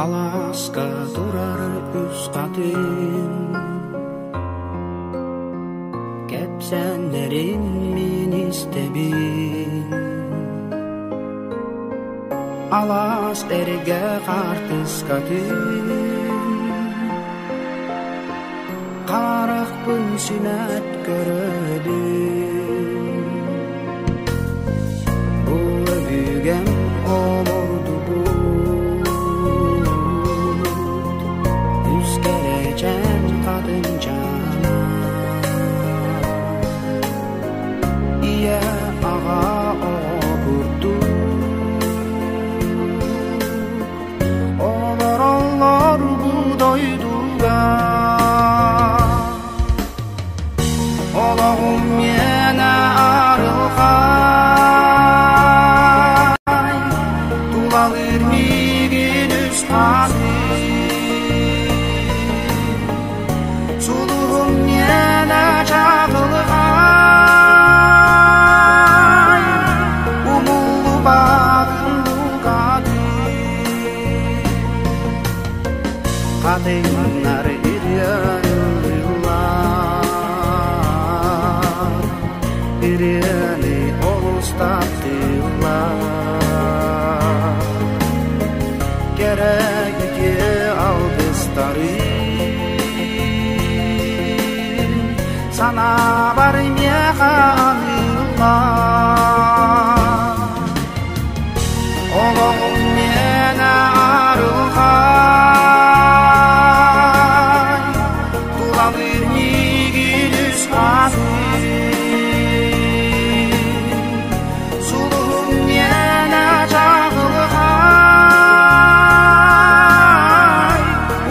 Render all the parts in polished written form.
Алааска турар үс хатыҥ Кэпсээннэрин мин истэбин Алаас эргэ хаартыскатын Харахпын симэт көрөбүн Бу өбүгэм олордубут Үс кэрэчээн хатынчаана Ийэ аҕа оҕо курдук Олороллор бу дойдуга Олоҕум миэнэ арылхай Тулалыыр миигин үс хатыҥ Сулуһум миэнэ чаҕылхай Умуллубатын букатын Хатыҥнар ырыалыыллар, ырыаны олус таптыыллар. Кэрэ үтүө алгыстарын санаабар миэхэ аныыллар. Олоҕум миэнэ арылхай, тулалыыр миигин үс хатыҥ. Сулуһум миэнэ чаҕылхай,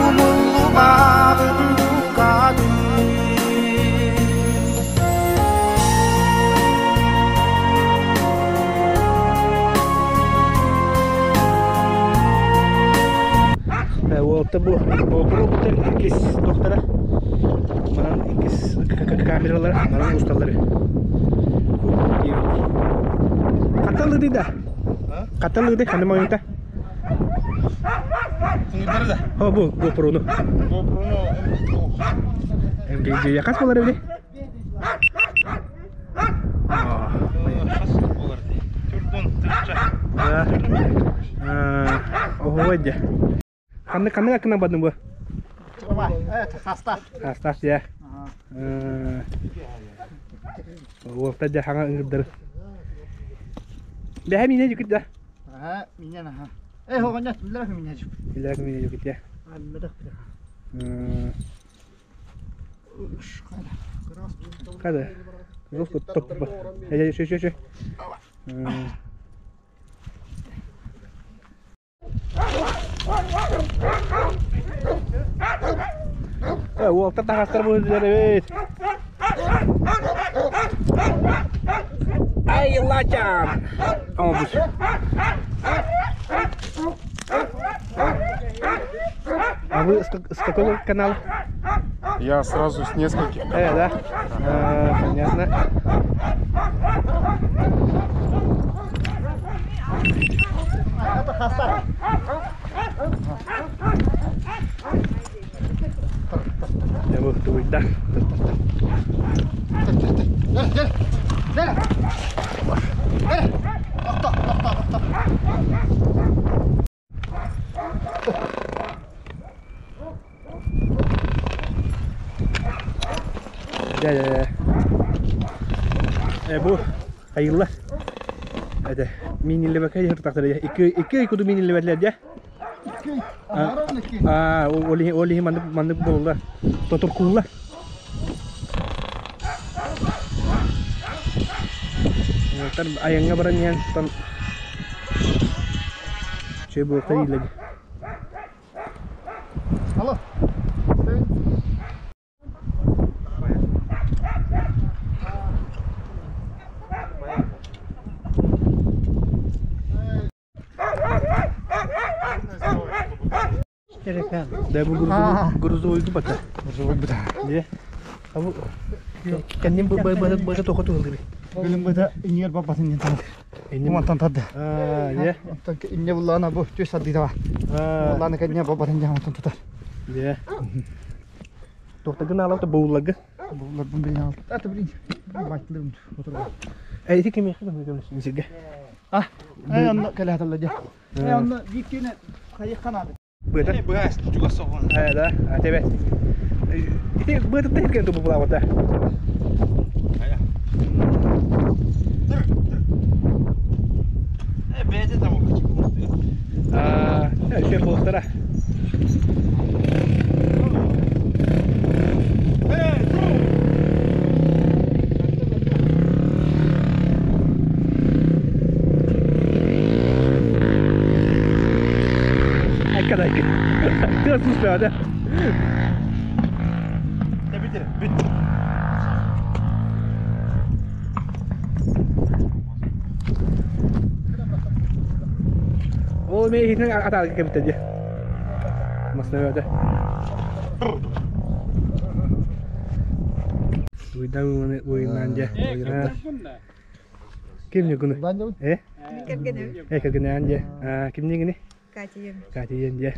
умуллубатын букатын. Уолта бу GoPro бутер иккис тохтара. Манан иккис камералар манан усталлары. Хаталыды да. Хаталыды ханы моюнта. Куңдары да. О бу GoPro-ну. GoPro-ну MKG хас болар эбили? Оһуой дьэ. Ханнык ханнык аккынан бардың бу? Хастаах. Хастаах дьэ. Уолта дьэ хаҥа ыҥырдары. Бэһэ миинэ дьүкүт да? Аха, минен аха. Э, оҕонньор, биллэрэ мине дьүк. Биллэрэ мине дьүкүт дьэ. Хада. Топ. Э, шө, шө, шө. Э, уолтар таһаастар буолдулар эбит. Ай, лачан! Оҥобус. А вы с какого канала? Я сразу с нескольких. Э, да? А, понятно. Я буду да. Дьэ, дьэ, дьэ. Бу хайылла. Это миниллебэкэ дьэ Икки икки куду миниллебэтлэр дьэ. Аа, ол иһин маннык маннык буолла. Тотуркуулла. Уолаттар айаҥҥа баран иһэн тон чэй буолта иилэги. Алло. Да бу грузовой бата. Грузовой бата. Не? А бу кэннин бу бу бу тоқо туһулдуби. Билин быта иниер бапатын нен. Онтон тарды. Аа, Онтон инне буллаана бу түс сардыыта бар. Буллаана кэннэ бу барын дьаһан онтон тутар. Дьэ. Туохтагын аалабыта боулларга? Боулларбын билин аалта. Ата билин. Байтылырым отурга. Э, ити кимиэхэ көмөлөсүн сиргэ? А, э, онно кэлэ хаталла дьэ. Э, онно биир киэнэ хайыххан аады. Быата? Быһаас чугас соҕун. Э, да, а тебе. Ити быатытта ирген тубу булаабыта. Э, бэйэтэ там Аа, үчүгэй буолуохтара. Айка айка. Тыас успеада. Бүт. Ол мен иһитин атаарга кэбитэ дии. Масна өтө. Уйдан уйнан дьэ. Ким ньугуну? Э? Кэргэним. Э кэргэнээн дьэ. Ким ньигини? Катя диэн. Катя диэн дьэ.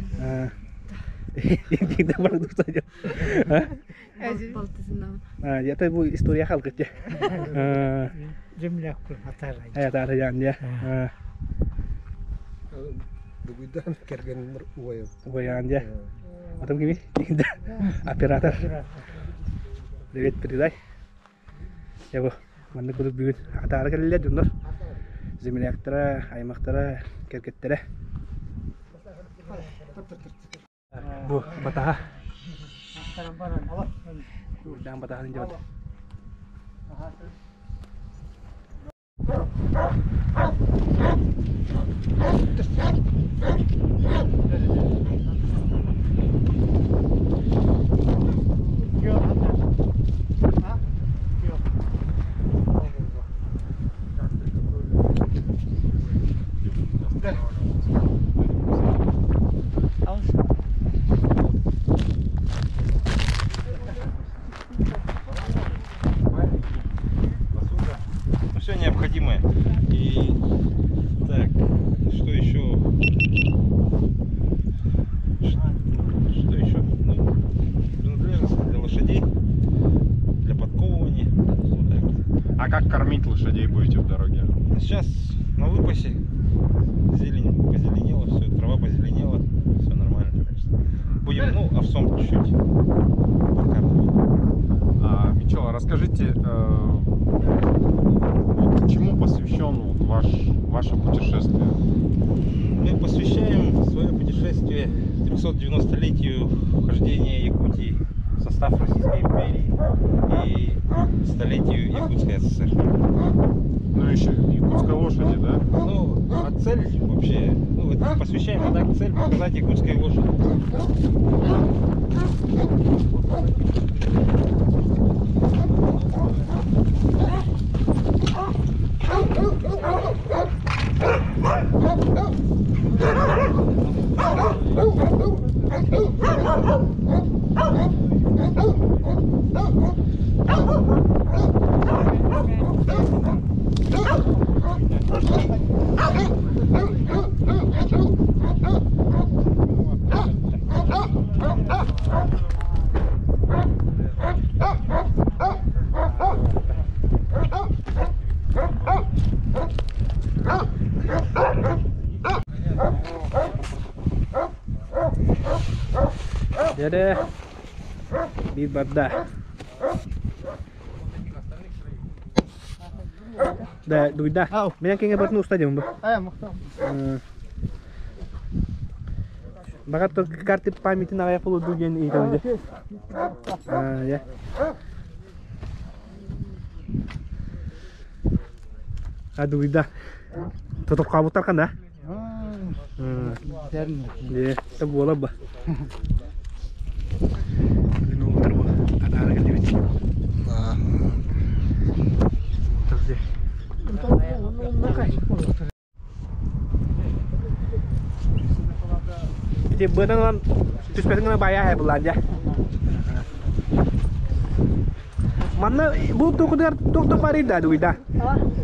Дигде бар дуста дьэ. Балтысынан. Я бу история халкыт дьэ. Земляк атаарай. Атаарай дьэ. Дугуйдан кэргэним убайым. Убайаан дьэ. Атым кими? Оператор. Привет, передай. Дьэ бу маннык курдук бүгүн атаара кэллилэр дьоннор. Земляктара, аймахтара, кэргэттэрэ. Бу батаһа. Үрдээн батаһын дьабат. Ну, все необходимое. И так, что еще? Что еще? Ну, принадлежности для лошадей, для подковывания. Вот так вот. А как кормить лошадей будете в дороге? Сейчас на выпасе зелень позеленела, все, трава позеленела, все нормально. Так что будем, ну, овсом чуть-чуть подкармливать. А, Мичела, расскажите, вот чему посвящен вот ваше путешествие? Мы посвящаем свое путешествие 390-летию вхождения Якутии в состав Российской империи и столетию Якутской ССР. Ну, еще якутской лошади, да? Ну, а цель вообще, ну, это посвящаем, а так цель показать якутской лошади. Дьэ биир барда. Да, дуйда. Мен кеңе батын уста деймін бу. Ая, мохтам. Баҕар карты памятин аҕыйах буолуо диэн ыйытабын дьэ. Аа, А дуйда. Тотоққабыттар қанда? Дьэ, это буола ба. Бүгүн уолаттар бу атаара кэллибит. Дьэ. Ити быдан ылан түспэтин гына баайа буллаан дьэ. Манна бу туохутугар туох баар да дугуйда.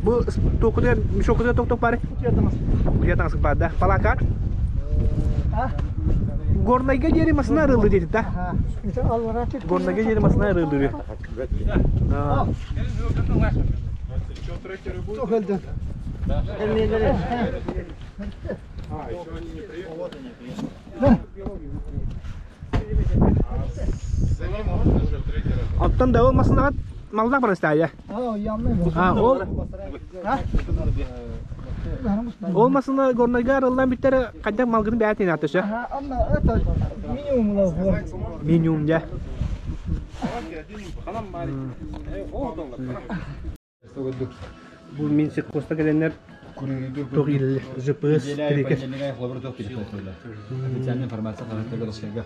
Бу туохутугар мешокутугар туох баар? Утуйа таҥас баар да. Палакат. Горнайга диэри масына арыллы диэти да. Горнайга диэри масына арыллы. Оттон да ол масынаҕа маллаах барыстаайа. А, ол ол масына горнайга арыллан бүттэр хайдах малгын бэйэтин атыша. Минимум дьэ. Бу мин сельхозта кэлэннэр туох иилэллэр ЖПС трекер. Официальная информация хаһыаттарга тахсарга.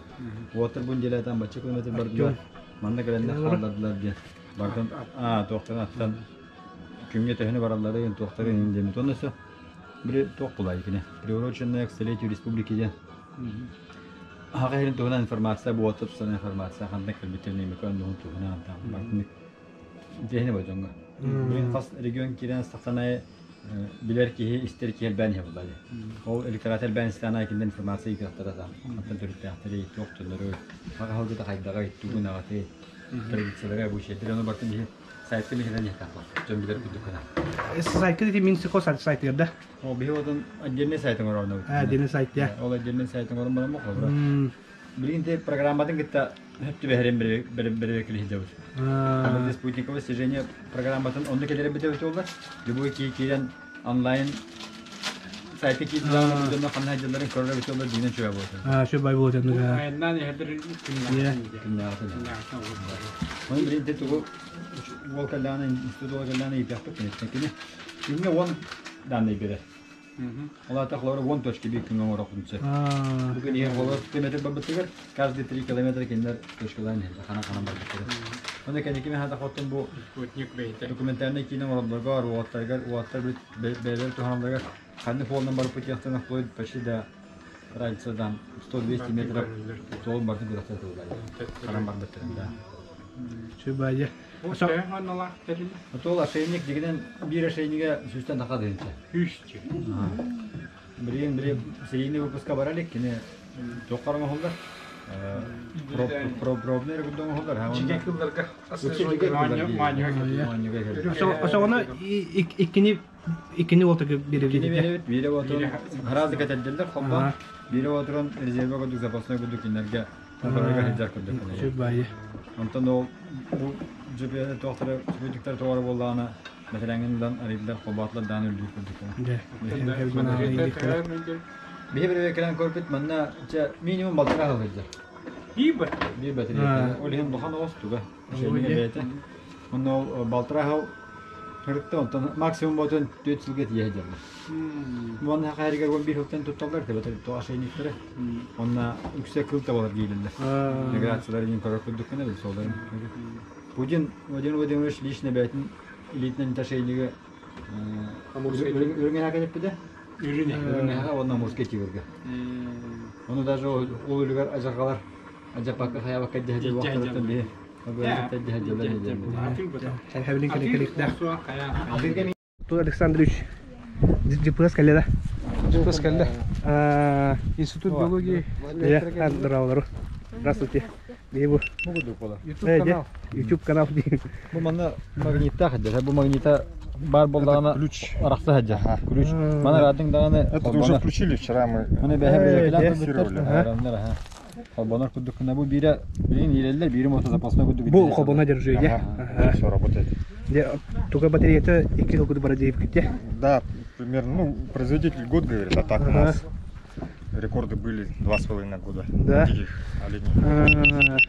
Уоттар бу неделятан бачча километр бардылар. Манна кэлэннэр хааллардылар диэн. Бардын аа туохтан аттан күҥҥэ төһөнү баралларын туохтарын иһин диэммит. Онно өссө били туох булай кини приуроченная к столетию республики диэн. Аҕа иһин туһунан информация бу уоттар тустан информация хантан кэлбиттэрин Өймөкөөн туһунан бартын Дьиэһини бо дьоҥҥо. Билигин хас регион киирэн астахтана билэр киһи, истэр киһи элбээн иһэ буолла дии. Ол электорат элбээн истэҕинэ аайы кинилэр информация ыытыахтара да хантан төрүттээхтэрий, туох дьонноруй, хаһалгыта хайдаҕый, тугун аҕатый, традициялары, обычайдары ону барытын биһи сайтка биһирэн иһиэхтээх дьон билэр курдук гына. Сайтка ити Минсельхоз сайтыгар да? Ол биһи отон отдельный сайт оҥороорнобут. Отдельный сайт я. Ол отдельный сайт оҥорон баран холобура. Билигин те программатын кытта хөп түбэһэрин бэрэбиэркэлии сылдьабыт. Аны спутниковое слежение программатын онно кэлэрэ битэ буолла. Любой киһи киирэн онлайн сайтка киирдэ дьонно ханна сылдьалларын көрөрө битэ буолла дьиҥинэн үчүгэй буолуо. Аа, үчүгэй буолуо дьонно. Айаннаан иһэрдэр күннээҕитин. Оны билигин те тугу уол кэллэҕинэ институт уол кэллэҕинэ ыйытыахпыт киниттэн кини күҥҥэ 10 данные берер. Ол аата холобура 10 точка биир күҥҥэ оҥоруохпун сөп. Бүгүн иһэр холобура километр барбытыгар каждый 3 километра кинилэр точкалаан иһэллэр, ханан-ханан барбыттара. Онно кэнники мин хатахоттон бу документальнай киинэ оҥороллоргор, уолаттарыгар, уолаттар бэйэлэрин туһаналларыгар ханнык суолунан барбыт диэхтэн вплоть почти до разница там 100-200 метров суолун бартын күрэхтэр тыллар. Ханан барбыттарын да. Сүбайы. Отол ошейник дигинен биир ошейниге сүүстэн таха тыһынча. Сүүсчү. Билигин били серийный выпуска бара илик кини туоххар оҥоһуллар? Пробный эрэ курдук оҥоһуллар. Дьигэ кылларга Осоҕоно иккини иккини уолтага биэрэбит. Иккини биэрэбит, биирэ уотурун араас кэтэрдэллэр холбоон, биирэ уотурун резервэ курдук запасной курдук кинилэргэ Барыга сылдьар курдук. Сүр баайы. Онтон ол бу GPS туохтара спутниктар туора буоллаҕына бэтэрээҥҥин ылан арыйдылар холбоотулар даҕаны үрдүүр курдук. Дьэ. Биһи бирибэ кэлэн көрбүт манна чэ минимум балтараа сыл сылдьар. Биир бат. Биир батарея. Ол иһин улахан оҕус туга. Бэйэтэ. Онно ол балтараа сыл Ырытта онтон максимум ботун түөрт сылга тиийэ сылдьаллар. Уонна хаһарыгар 11 сылтан тутталлар тэбэтэр то ошейниктары. Онно үксэ кыл табалар киирэллэр. Миграциялар иһин көрөр курдук гына билсолларын. Путин Владимир Владимирович лично бэйэтин илиитинэн ошейниги үрүҥ эһэ кэлиппитэ. Үрүҥ эһэ уонна Амурскай тигрга. Ону даже ол үлүгэр ажаргалар ажаппакка хаябакка дьэһэ вахтарыттан биһи Артур Александрович ДПС кэллэ да? ДПС кэллэ. Институт биологии. Здравствуйте. Здравствуйте. Бу YouTube канал. YouTube канал. Бу манна магниттаах сылдьар. Бу магнита баар буоллаҕына Ключ. арахса сылдьар. Ключ. Маны радың даҕаны Это уже включили вчера мы. Маны бэһэ Тестировали. Холбонор курдук гына бу биирэ билигин иирэллэр, биирим уота запасной курдук. Бу холбоно держи, Ага, все работает. Туга батареята икки сыл курдук бара диэбиккит Да, примерно, ну, производитель год говорит, а так у нас рекорды были 2,5 года. Да. Диких оленей.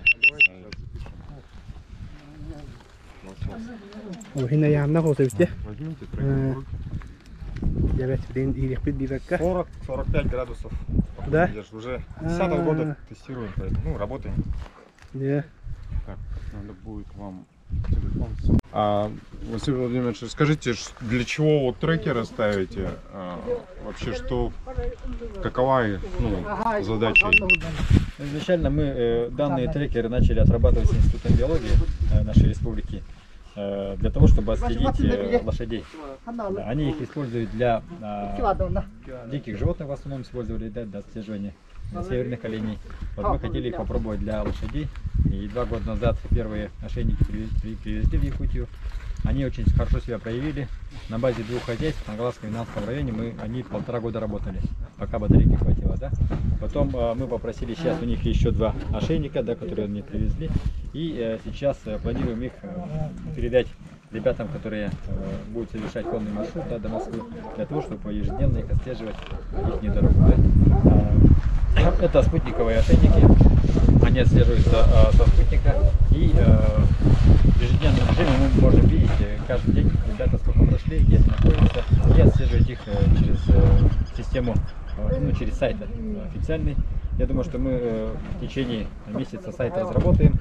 Олохина яамна хоосебитте. Возьмите трекер в руки. Дьэбэт билигин иириэхпит биибэккэ. 40-45 градусов. Да? Держит. Уже с 10 года тестируем, поэтому, ну, работаем. Не. Так, надо будет вам телефон. А, Василий Владимирович, расскажите, для чего вот трекеры ставите? А, вообще, что, какова их, ну, задача? Изначально мы данные трекеры начали отрабатывать с Институтом биологии нашей республики. Для того, чтобы отследить лошадей. Они их используют для диких животных, в основном использовали, да, для отслеживания северных оленей. Вот мы хотели их попробовать для лошадей. И 2 года назад первые ошейники привезли в Якутию. Они очень хорошо себя проявили. На базе двух хозяйств в Кангаласском и Намском районе они 1,5 года работали, пока батарейки хватило. Да? Потом мы попросили сейчас у них еще два ошейника, да, которые они привезли. И сейчас планируем их передать ребятам, которые будут совершать конный маршрут, да, до Москвы, для того, чтобы ежедневно их отслеживать, их дорогу. Да. Это спутниковые ошейники, они отслеживаются со спутника, и в ежедневном режиме мы можем видеть каждый день ребята сколько прошли, где они находятся, и отслеживать их через систему, ну, через сайт официальный. Я думаю, что мы в течение месяца сайт разработаем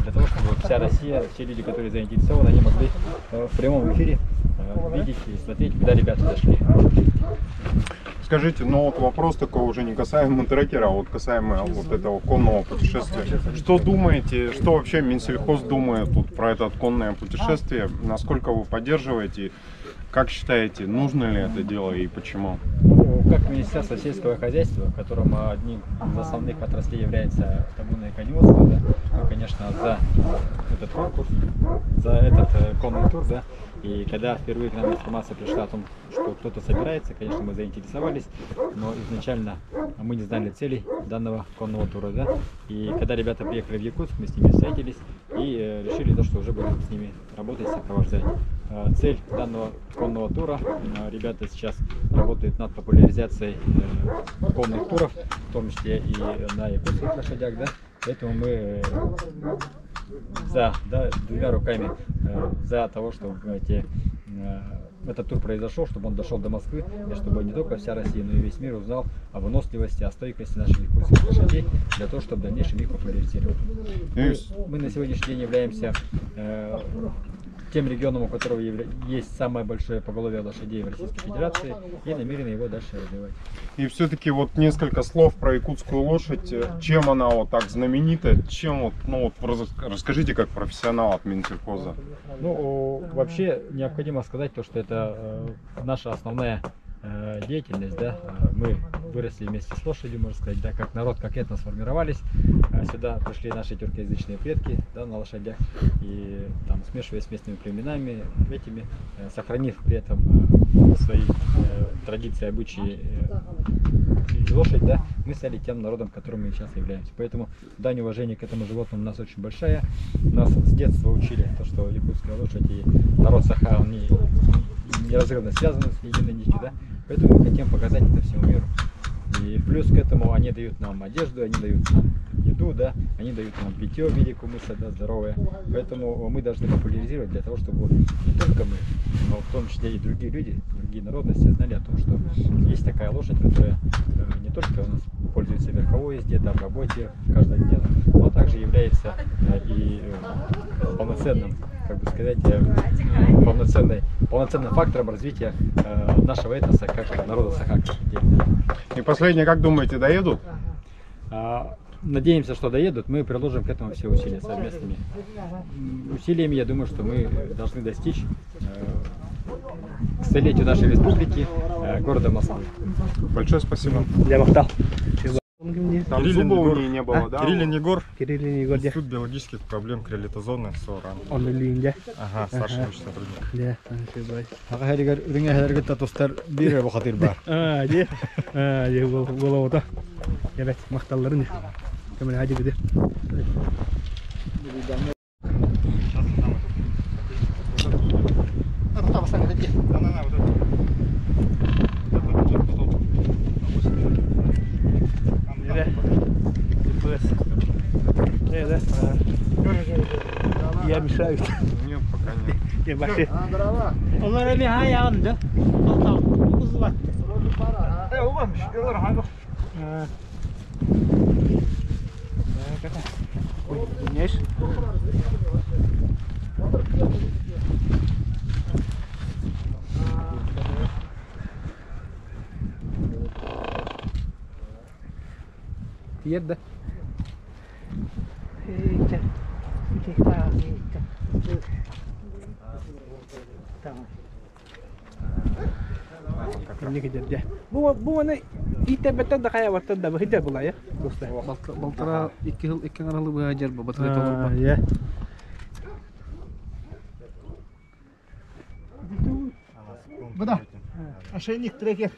для того, чтобы вся Россия, все люди, которые заинтересованы, они могли в прямом эфире видеть и смотреть, куда ребята зашли. Скажите, ну вот вопрос такой уже не касаемо трекера, а вот касаемо вот этого конного путешествия. Что думаете, что вообще Минсельхоз думает тут про это конное путешествие? Насколько вы поддерживаете? Как считаете, нужно ли это дело и почему? Ну, как Министерство сельского хозяйства, в котором одним из основных отраслей является табунное коневодство, да, мы, конечно, за этот конкурс, за этот конный тур, да, и когда впервые к нам информация пришла о том, что кто-то собирается, конечно, мы заинтересовались, но изначально мы не знали целей данного конного тура, да, и когда ребята приехали в Якутск, мы с ними встретились и решили то, что уже будем с ними работать, сопровождать. Цель данного конного тура, ребята сейчас работают над популяризацией конных туров, в том числе и на якутских лошадях, да, поэтому мы за, да, двумя руками за того, чтобы этот тур произошел, чтобы он дошел до Москвы, и чтобы не только вся Россия, но и весь мир узнал о выносливости, о стойкости наших якутских лошадей, для того, чтобы в дальнейшем их популяризировать. Мы на сегодняшний день являемся тем регионом, у которого есть самое большое поголовье лошадей в Российской Федерации, и намерены его дальше развивать. И все-таки вот несколько слов про якутскую лошадь. Чем она вот так знаменита? Чем вот, ну вот расскажите как профессионал от Минсельхоза. Ну, вообще необходимо сказать то, что это наша основная деятельность, да, мы выросли вместе с лошадью, можно сказать, да, как народ, как этнос сформировались. Сюда пришли наши тюркоязычные предки, да, на лошадях, и там, смешиваясь с местными племенами, этими, сохранив при этом свои традиции, обычаи и лошадь, да, мы стали тем народом, которым мы сейчас являемся. Поэтому дань уважения к этому животному у нас очень большая. Нас с детства учили то, что якутская лошадь и народ саха, они неразрывно связаны с единой нитью, да? Поэтому мы хотим показать это всему миру. И плюс к этому они дают нам одежду, они дают нам еду, да, они дают нам питье в виде кумыса, да, здоровое. Поэтому мы должны популяризировать для того, чтобы не только мы, но в том числе и другие люди, другие народности знали о том, что есть такая лошадь, которая не только у нас пользуется верховой езде, да, в работе каждодневно, но также является и полноценным, как бы сказать, полноценным фактором развития нашего этноса как народа саха. И последнее, как думаете, доедут? Надеемся, что доедут. Мы приложим к этому все усилия совместными усилиями. Я думаю, что мы должны достичь к столетию нашей республики, города Москвы. Большое спасибо. Я махтал. Там Кириллин зуба у Егор. нее не было, да? Кириллин Егор, Кириллин Егор, Институт биологических проблем криолитозоны СО РАН. Он Линде. Ага, старший научный сотрудник. Да, спасибо. Аға хәригер үріңе хәригер татустар бир бухатыр бар. А, де. А, де головота. Evet, махталларын. Кемел хади биде. Да-да-да, вот это. Вот это вот потом. Нере. ДПС. Да. Я мешаю. Нет, пока нет. Я вообще. Onlar bir ha yandı. Hatta uzvat. А. Так, это. Ой, извиняюсь. Тиер да. Инник дьэ. Бу бу аны иитэрбэттэн да хайабаттан да быһыйдар булайа. Балтара 2 жыл 2 аралы быһа жер батарей толорбат. Буда. Ошейник трекер.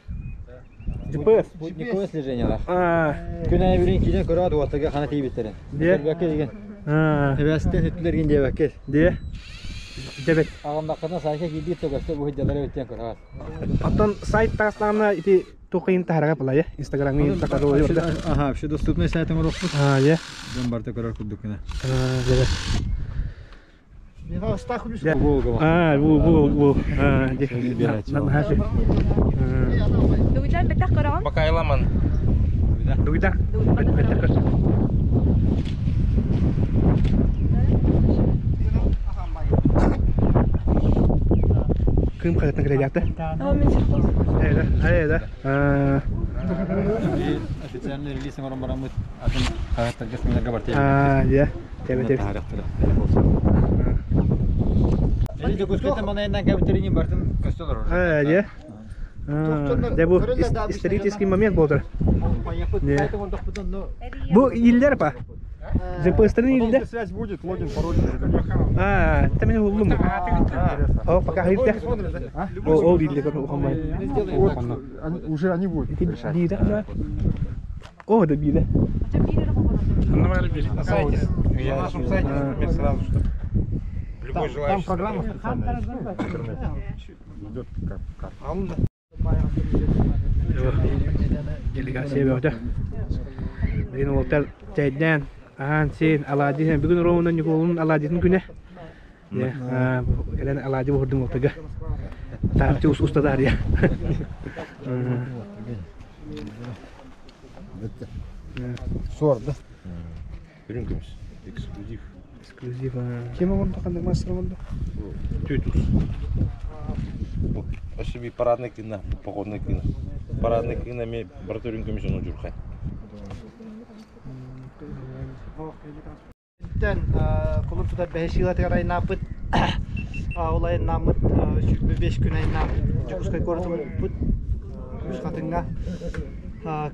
GPS. Спутниковое слежение лах. Күн айы бүрін килен көрі уаттага хана тиибиттерин. Де. Бәкке деген. Эбәстен үттүлерген диэбэкке. Де. Дебет. Аҕамнаххына саайка киирбит төгөстө бу хиддалары өттен көрөҕөт. Оттон сайт тастаҕына ити тухыйын таһарага булайа. Инстаграмҥа такары Аха, вообще доступный сайтың орохпут. А, я. Дьон барыта көрөр курдук гына. Дебет. А, бу бу бу. А, де. Дугуйдан бэтэх көрөҕүн? Пока Айламан. Дугуйдан. Бэтэх көр. Кым қайтан кіре жақты? Әйді, әйді. Официальный релиз оҥорон бараммыт атын хаһыаттарга сымнарга бартыйа. А, иә. Тебе тебе. Эли Дьокуускайтан манайынан кэбитэринин бартын көстө олорор. А, иә. Де бу исторический момент болдыр. Бу иллер па? GPS-тен иллер. Связь будет, логин, пароль. А, ты меня уллум. О, пока хилде. О, о, иллер ухамай. Вот, уже они будут решать. О, да биле. На сайте. На нашем сайте, например, сразу, чтобы любой желающий. Там программа специальная есть, в интернете. Идет как карта. Делегация бөтө. Билин олтар чайдан, ахан сен аладин бүгүн Роман Николун аладин күнө. Элен алади бурдум олтага. Тарчы ус устадар я. Сорда. Үрүҥ Эксклюзив. Эксклюзив. Ким оҥордо ханнык мастер оҥордо? Тютус. Өссө парадный кына, походный кына. Парадный кына ме барыта үрүҥ көмүс ону дьурхай. Тэн кулун тутар бэһэс айнааппыт ол айаннааммыт 25 күн айнаап Дьокуускай куоратыммыт Үс Хатыҥҥа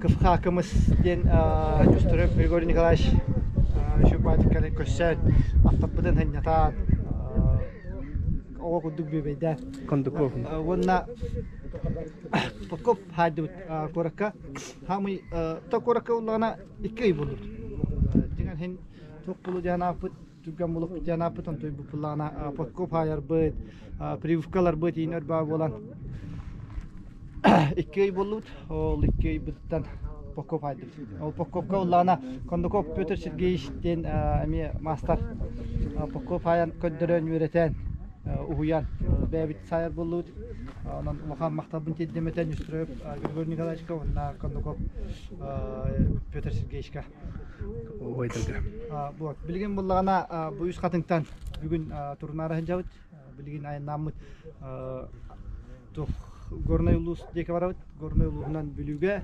КФХ Кымыс диэн Дьустуров Григорий Николаевич үчүгэй кэлэн көрсөн аттаппытын сынньатаат оҕо курдук бүөбэйдээн Кондуков. Уонна подкоп хаайдыбыт куоракка хаамый то куоракка уллаҕына икки ый буолбут дьиҥэр иһин туох буолуо диэн ааппыт түргэн буолуох диэн ааппыт онтуй буппуллаҕына подкоп хаайарбыт прививкаларбыт иин өрбаа буолан икки ый буоллубут ол икки ыйбытыттан подкоп хаайдыбыт ол подкопка уллаҕына Кондуков Петр Сергеевич диэн эмиэ маастар подкоп хаайан көрдөрөн үөрэтэн уһуйан бэйэбит саайар буоллубут онон улахан махталбын тиэрдиэм этэ Нестеров Григорий Николаевичка уонна Кондуков Петр Сергеевичка. Вот. Билигин буллаҕына бу Үс Хатыҥтан бүгүн турунаары сылдьабыт. Билигин айаннааммыт туох Горнай улуус диэки барабыт. Горнай улууһунан Бүлүүгэ,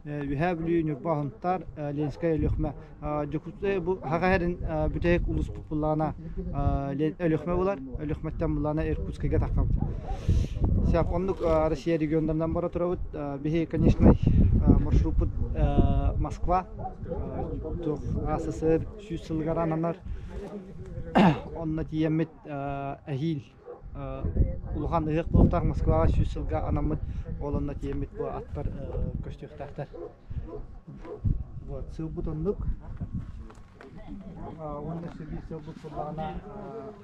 Үһээ Бүлүү, Ньурба, Сунтаар, Ленскэй, Өлүөхүмэ. Дьокуускай бу Саха сирин бүтэһик улууспут буллаҕына Өлүөхүмэ буолар. Өлүөхүмэттэн буллаҕына Иркутскайга таххабыт. Сөп, оннук Россия регионнарынан бара турабыт. Биһи, конечно, маршруппут Москва, туох СССР 100 сылыгар ананар. Онно тиийэммит эһиил улахан ыһыах буолуохтаах Москваҕа 100 сылга анаммыт ол онно тиийэммит бу аттар көстүөхтээхтэр. Вот, сылбыт оннук. Уонна сөбүү сылбыт буоллаҕына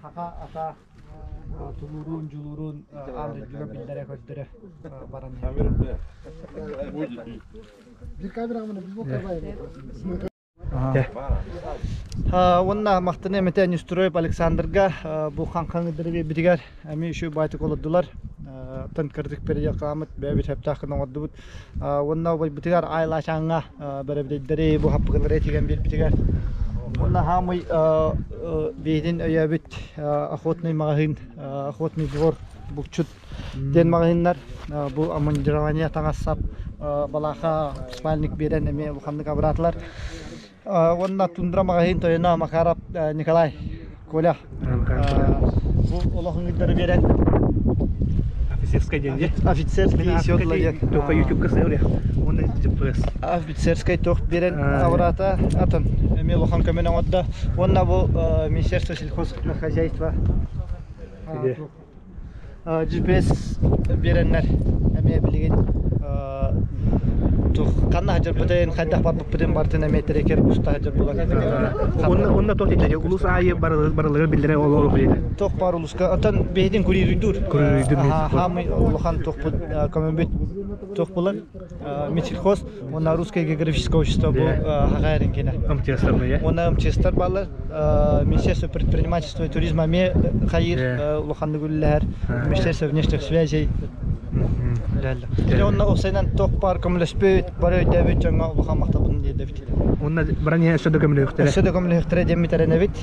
хаха ата тулуурун, дьулуурун аан дойдуга биллэрэ көрдөрө баран иһэр. Бир камераҕа мына Уонна махтана эмэтэ Нестеров Александрга бу хаҥхаҥыдары биэрбитигэр эмиэ үчүгэй баайтык олордулар. Тан кырдык переделкаламмыт бэйэбит сөптөөх гына оҥордубут. Уонна убайбытыгар Айлаачааҥҥа бэрэбидэйдэри бу хаппыгылары тигэн биэрбитигэр. Уонна хаамый биһитин өйөөбүт охотный маҕаһыын, охотный двор булчут диэн маҕаһыыннар бу обмундирование таҥас-сап балааха спальник биэрэн эмиэ улаханнык абыраатылар. Уонна тундра маҕаһыын тойоно Макаров Николай Коля бу олох ыҥырдары биэрэн. Офицерскай диэн дии. Офицерский седла диэн. Только ютубка сыһыр Уонна GPS. Офицерскай туох биэрэн абыраата атын эмиэ улахан көмөнү оҥордо. Уонна бу Министерство сельхозхозяйства GPS биэрэннэр эмиэ билигин ханна сылдьарбытын, хайдах барбыппытын барытын эмиэ трекер уста сылдьар буолан. Онно туох дииллэр? Улуус аайы барыларыгар биллэрэ ол билэр. Туох баар улууска. Оттон биһитин курируйдуур. Курируйдуур. Хаамый улахан туохпут көмөбүт туох булар. Минсельхоз уонна Русское географическое общество бу хаҕа кэнэ. МЧСтар Уонна МЧСтар бааллар. Министерство предпринимательства и туризма эмиэ хайыыр улаханнык үлэлэһэр. Министерство внешних связей үлэлэһэллэр. Дьэ онно уопсайынан туох баар көмөлөспүт, бары өйдөөбүт дьоҥҥо улахан махталбын тиэрдэбит. Уонна баран иһэн өссө да көмөлөһүөхтэрэ. Өссө да көмөлөһүөхтэрэ диэммит эрэнэбит.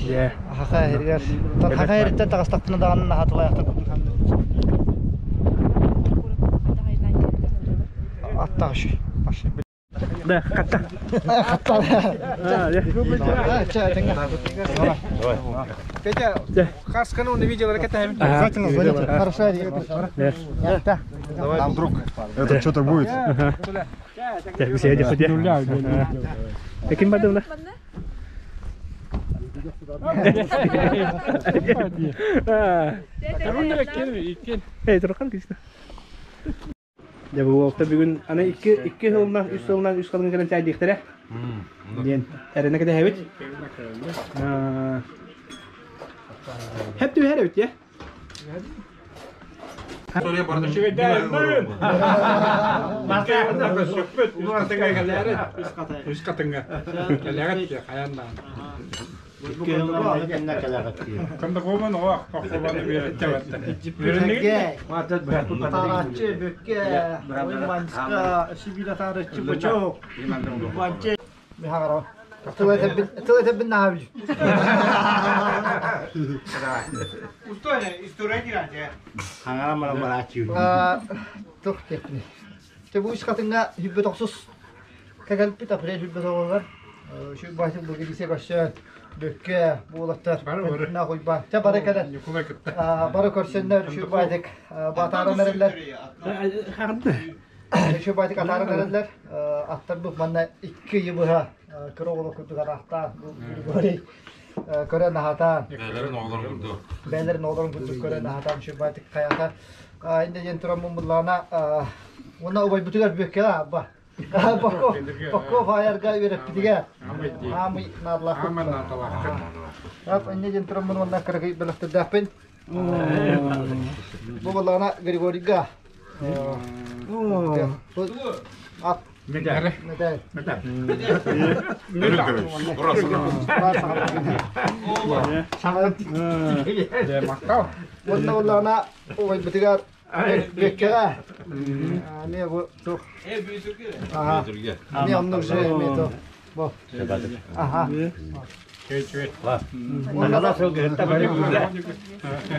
Хаха иһигэр хаха иһириттэн таҕыстахпына даҕаны наһаатылайахтар курдук Аттаах үчүй. Да, хатта. Хатта. Петя, касканы он видел, ракета. Обязательно звоните. Хорошо. Там вдруг это что-то будет. Так, сидя, сидя. Таким бадым, да? Эй, турхан кисте. Дьэ бу уолта бүгүн аны икки икки сылынан, үс сылынан үс халыҥ кэлэн чайдыахтара. Диэн эрэнэ кэтэһэбит. Хеп түһэр эбит я. Үс хатыҥҥа. Кэлэҕит хайаннаан. Тарааччы, бүкке, ойманска, сибиля тарыччы, бочок, банчы. Михагарова. Тыл этэбин наһаа билим. Тух техни. Те бу үс хатыҥҥа хүббэ тохсус кэгэлпит апрель хүббэ тоҕугар үчүгэй баһыл бүгүн көрсөн бүккэ буолаттар на хуйба те бары кэлэн бары көрсөннөр үчүгэй баһдык батааран эрэллэр үчүгэй баһдык атааран эрэллэр аттар бу манна икки ыйы быһа кыра оҕолор курдук араахтаан бу Григорий көрөн аһатаан Бээлэрин оҕолорун курдук. бээлэрин оҕолорун курдук көрөн аһатаан үчүгэй баһдык хайата инде диэн тураммын буллаҕына уонна убайбытыгар бүөккэҕэ абба Бокко фаярга үөрэппитигэр аамый наадалаах. Ап инне диэн тураммын уонна кыракый бөлөхтөрдөөхпүн. Бу буоллаҕына Григорийга. Ат. Медаль. Медаль. Уонна буоллаҕына убайбытыгар Бүөккэҕэ. Эмиэ бу туох. Эмиэ оннук же эмиэ то. Бу. Аха.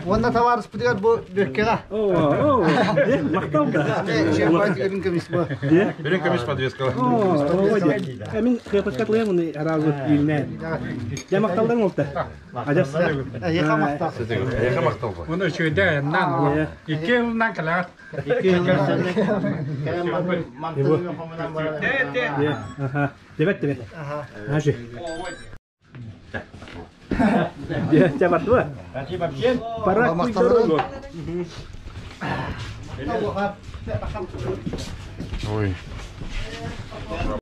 Уонна табаарыспытыгар бу Бүөккэҕэ. Махтал да. Үрүҥ көмүс бу. Үрүҥ көмүс подвескала. Мин кыапачка тылыйамын араазы үүннээн. Дьэ махталларым олта. Адьас. Эйиэхэ махтал. Эйиэхэ махтал. Оны үчүгэйдэ айаннаан. Икки ылынан кэлэҕит. Дебет дебет. Хажи. Дьэ бардыба. Пора путь дорогу. Ой.